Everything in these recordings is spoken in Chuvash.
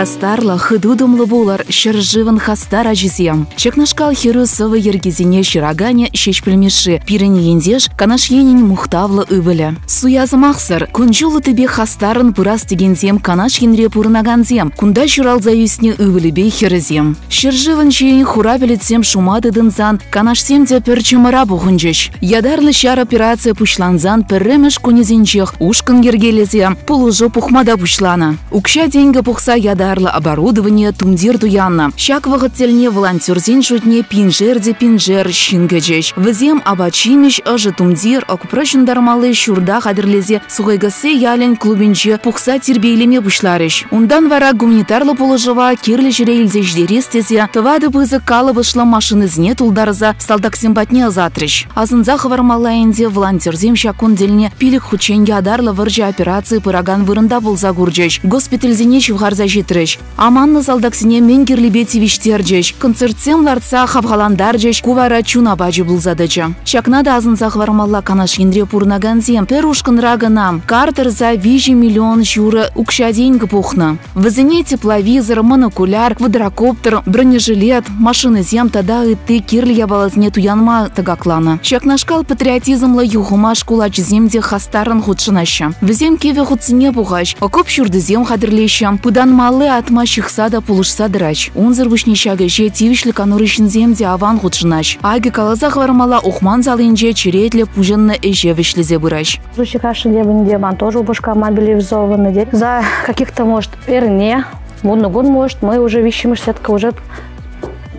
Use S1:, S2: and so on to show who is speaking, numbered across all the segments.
S1: Хастарлӑ, хытутӑмлӑ пулӑр, ҫӗршывӑн хастар ачисем. Ҫакнашкал хӗрӳ сӑвӑ йӗркисене ҫыраканӗ Ҫеҫпӗл Мишши, пирӗн ентеш, Канаш енӗн мухтавлӑ ывӑлӗ. Суя сӑмахсӑр, кун-ҫул ыттипе хастаррӑн пырас текенсем Канаш енре пурӑнакансем, кунта ҫуралса ӳснӗ ывӑлӗпе хӗрӗсем. Ҫӗршывӑн ҫийӗн хура пӗлӗтсем шума тытӑнсан канашсем те пӗр чӑмӑра пухӑнчӗҫ. Ятарлӑ ҫар операцийӗ пуҫлансан пӗрремӗш кунӗсенчех ушкӑн йӗркелесе пулӑшу пухма та пуҫланӑ. Укҫа-тенкӗ пухса ятарлӑ оборудование, тумтир туяннӑ. Ҫак вӑхӑт тӗлне волонтерсен шутне пиншер те пиншер ҫын кӗчӗҫ. Вӗсем апат-ҫимӗҫ, ӑшӑ тумтир, окопра ҫунтармалли ҫурта хатӗрлесе Сухайкасси ялӗн клубӗнче пухса тирпейлеме пуҫларӗҫ. Унтан вара гуманитарлӑ пулӑшӑва кирлӗ ҫӗре илсе ҫитерес тесе тӑватӑ пысӑк калӑпӑшлӑ машинӑсене тултарса салтаксем патне ӑсатрӗҫ. Асӑнса хӑвармалла ӗнтӗ, волонтерсем ҫак кун тӗлне пилӗк хутчен ятарлӑ вӑрҫӑ операцийӗ пыракан вырӑнта пулса курчӗҫ, госпитальсене ҫывхарса ҫитрӗҫ. Аманнӑ салтаксене мӗн кирлипе тивӗҫтерчӗҫ, концертсем лартса хавхалантарчӗҫ, ку вара чун апачӗ пулса тӑчӗ. Ҫакна та асӑнса хӑвармалла Канаш енре пурӑнакансем пӗр ушкӑнра кӑна кар тӑрса 3 миллион ҫурӑ укҫа-тенкӗ пухнӑ. Вӗсене тепловизор, монокуляр, квадрокоптер, бронежилет, машинӑсем тата ытти кирлӗ япаласене туянма тӑкакланӑ. Ҫакнашкал патриотизмлӑ юхӑма шкул ачисем те хастаррӑн хутшӑнаҫҫӗ. Вӗсем кивӗ хутсене пухаҫ, окоп ҫуртисем хатӗрлеҫҫӗ, пытанмалли атма ҫыхса та пулӑшса тӑраҫ. Унсӑр пуҫне ҫак ӗҫе тивӗҫлӗ канури ҫынсем те аван хутшӑнаҫ. Акӑ каласа хӑвармалла Ухман салинче черетлӗ пуҫӑннӑ ӗҫе вӗҫлесе пыраҫ.
S2: Слушай, ман тоже упӑшка мобилизованный. За каких-то, может, эрне, вуннӑ кун, может, мы уже виҫҫӗмӗш сетка уже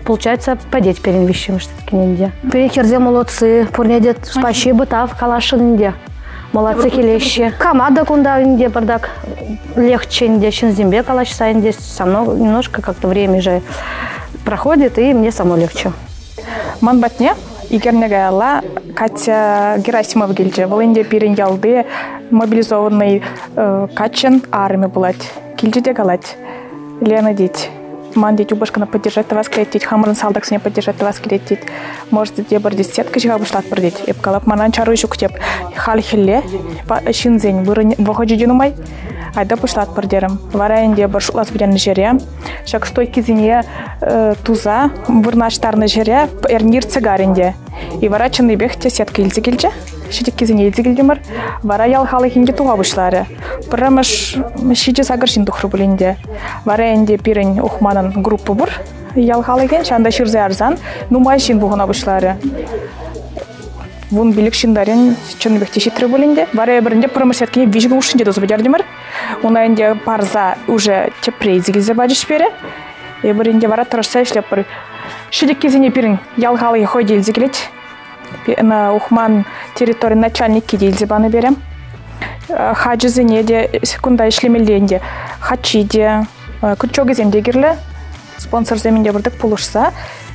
S2: получается пӗтет пирӗн виҫҫӗмӗш сеткиненде. Пирӗн хӗрсем молодцы, пурне те спасибо тав каласшӑн ӗнтӗ. Молодцы килеҫҫӗ. Кама та кунта ӗнтӗ пӑртак легче ӗнтӗ ҫынсемпе калаҫса ӗнтӗ со мной немножко как-то время же проходит, и мне самой легче.
S3: Ман патне икерне каялла Катя Герасимова килчӗ. Вӑл ӗнтӗ пирӗн ялти мобилизованный каччӑн арӑмӗ пулать. Килчӗ те калать. Лена тет, ман тет упӑшкана поддержать тӑвас килет тет, хамӑрӑн салтаксене поддержать тӑвас килет тет. Может, тепӗр тет, сетка ҫыха пуҫлатпӑр тет. Эп калап, манан чару ҫук теп. Халь хӗлле ҫынсен вырӑн вӑхӑчӗ те нумай. Айта пуҫлатпӑр терӗм. Вара ӗнтӗ эпир шутласа пӗтернӗ ҫӗре ҫак стойкисене туса вырнаҫтарнӑ ҫӗре эрне иртсе карӗ ӗнтӗ. И вара чӑннипех те сетка илсе килчӗ. Ҫитӗккисене илсе килтӗмӗр. Вара ял халӑхӗнче туха пуҫларӗ. Пӗрремӗш ҫичӗ-сакӑр ҫын тухрӗ пулин те. Вара ӗнтӗ пирӗн Ухманӑн группа пур ял халӑхӗн. Ҫавӑнта ҫырса ярсан нумай ҫын пухӑна пуҫларӗ. 15 ҫынтарен чӑннипех те ҫитрӗ пулин те. Вара эпир ӗнтӗ пӗрремӗш сеткине 3 кун хушшинче туса пӗтертӗмӗр. Уна ӗнтӗ парса уже тӗпре илсе килсе пачӗҫ пире. Эпир ӗнтӗ вара тӑрӑшса ӗҫлетпӗр. Ҫӗтӗккисене пирӗн ял халӑхӗ хӑй те илсе килет. Ухман территори начальникки те илсе панӑ пире. Хачӑсене те кунта ӗҫлемелле ӗнтӗ. Хачи те, крючокӗсем те кирлӗ. Спонсорсем ӗнтӗ пӗртак пулӑшса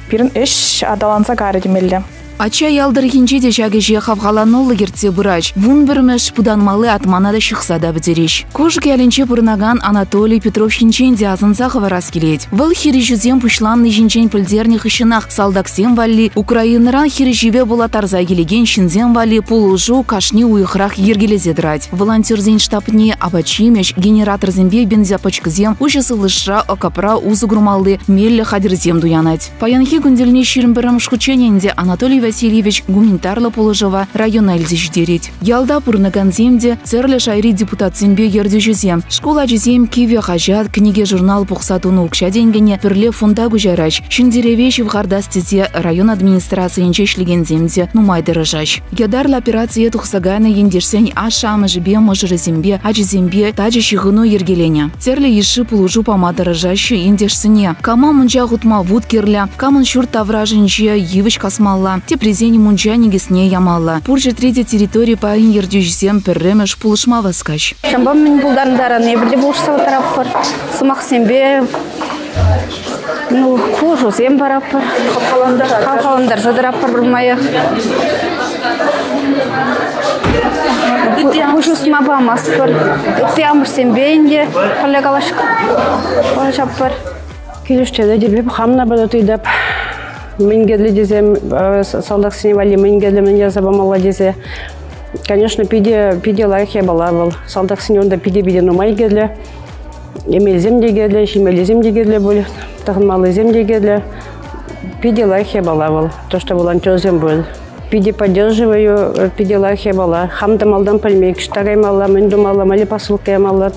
S3: пирӗн ӗҫ аталанса карӗ темелле.
S1: Ачча ял тӑрӑхӗнче те ҫак ӗҫе хавхалануллӑ ертсе пырать. 11-мӗш пытанмалли атмана та ҫыхса та пӗтереҫ. Кушӑк ялӗнче пурӑнакан Анатолий Петров ҫинчен те асӑнса хӑварас килет. Вӑл хирӗҫӳсем пуҫланни ҫинчен пӗлтернӗ хыҫҫӑнах салтаксем валли Украинӑран хирӗҫӗве пула тарса килекен ҫынсем валли пулӑшу кашни уйӑхрах йӗркелесе тӑрать. Волонтерсен штабне апат-ҫимӗҫ, генераторсемпе бензопӑчкӑсем, уҫӑ сывлӑшра, окопра усӑ курмалли меллӗ хатӗрсем туянать. Паянхи кун тӗлне 21-мӗш хутчен ӗнтӗ Анатолий Васильевич гуманитарлӑ пулӑшӑва района илсе ҫитерет. Ялта пурӑнакансем те, тӗрлӗ шайри депутатсемпе ертӳҫӗсем, шкул ачисем кивӗ хаҫат, кӗнеке-журнал пухса тунӑ укҫа-тенкӗне пӗрле фонда куҫараҫ. Ҫӗнтерӗве ҫывхартас тесе район администрацийӗнче ӗҫлекенсем те нумай тӑрӑшаҫ. Ятарлӑ операцие тухса кайнӑ ентешсен ашшӗ-амӑшӗпе, мӑшӑрӗсемпе, ачисемпе тачӑ ҫыхӑну йӗркеленӗ. Тӗрлӗ йышши пулӑшу пама тӑрӑшаҫҫӗ ентешсене. Кама мунча хутма вут кирлӗ, камӑн ҫурт таврашӗнче йывӑҫ касмалла, теприсен мунча никӗсне ямалла. Пур ҫӗртре те территори пайӗн ертӳҫисем пӗрремӗш пулӑшма васкаҫ.
S4: Ҫавӑнпа мӗн пултарнӑ эпир те пулӑшса тӑратпӑр. Сӑмахсемпе ну, пулӑшусем паратпӑр. Хавхалантарса тӑратпӑр пӗрмаях. Пуҫ усма памастпӑр. Ытти амӑшсемпе ӗнтӗ пӗрле калаҫатпӑр.
S5: Килӗштеретӗп, хам та пӗр ыйтап. Мӗн кирлӗ тесе, салтаксене валли мӗн кирлӗ, мӗн ярса памалла тесе. Конечно, питӗ, питӗ лайӑх япала вӑл. Салтаксене унта питӗ-питӗ нумай кирлӗ. Эмелсем те кирлӗ, ҫимеллисем те кирлӗ пуль, тӑхӑнмаллисем те кирлӗ. Питӗ лайӑх япала вӑл, то, что волонтерсем пуль. Питӗ поддерживаю, питӗ лайӑх япала. Хам та малтан пӗлмен, ӑҫта каймалла, мӗн тумалла, мӗнле посылка ямалла.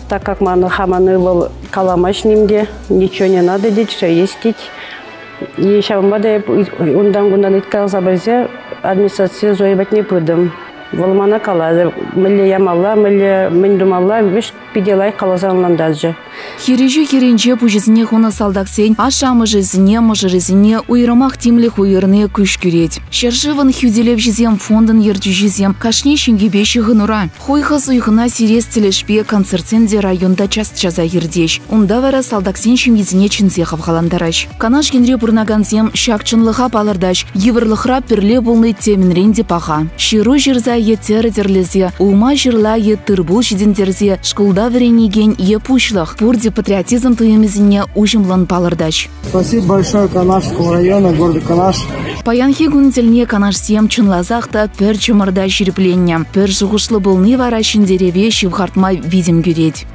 S5: Так как ман хамӑн ывӑл каламасть ним те, ничего не надо тет, все есть тет. И ҫавӑнпа та эп унтан-кунтан ыйткаласа пӗлсе администраци Зоя патне пытӑм. Вӑл мана каларӗ, мӗнле ямалла, мӗнле мӗн тумалла, вӗҫ питӗ лайӑх каласа ӑнлантарчӗ.
S1: Хирӗҫӳ хирӗнче пуҫӗсене хунӑ салтаксен ашшӗ-амӑшӗсене, мӑшӑрӗсене уйрӑмах тимлӗх уйӑрни куҫ кӳрет. Ҫӗршывӑн хӳтӗлевҫисем фондӑн ертӳҫисем кашни ҫемьепе ҫыхӑнура. Хуйхӑ-суйхӑна сирес тӗлӗшпе концертсем те районта час-часах иртеҫ. Унта вара салтаксен ҫемйисене чӗнсе хавхалантараҫ. Канаш енре пурӑнакансем ҫак чӑнлӑха палӑртаҫ, йывӑрлӑхра пӗрле пулни темӗнрен те паха. Ҫыру ҫырса е тӗрӗ тӗрлесе, улма-ҫырла е тыр-пул ҫитӗнтерсе шкулта вӗренекен е пуҫлӑх пурте патриотизм туйӑмӗсене уҫӑмлӑн палӑртаҫ.
S6: Спасибо большое Канашскому району, городу Канаш.
S1: Паянхи кун тӗлне канашсем чӑнласах та пӗр чӑмӑрта ҫирӗпленнӗ. Пӗр шухӑшлӑ пулни вара ҫӗнтерӗве ҫывхартма витӗм кӳрет.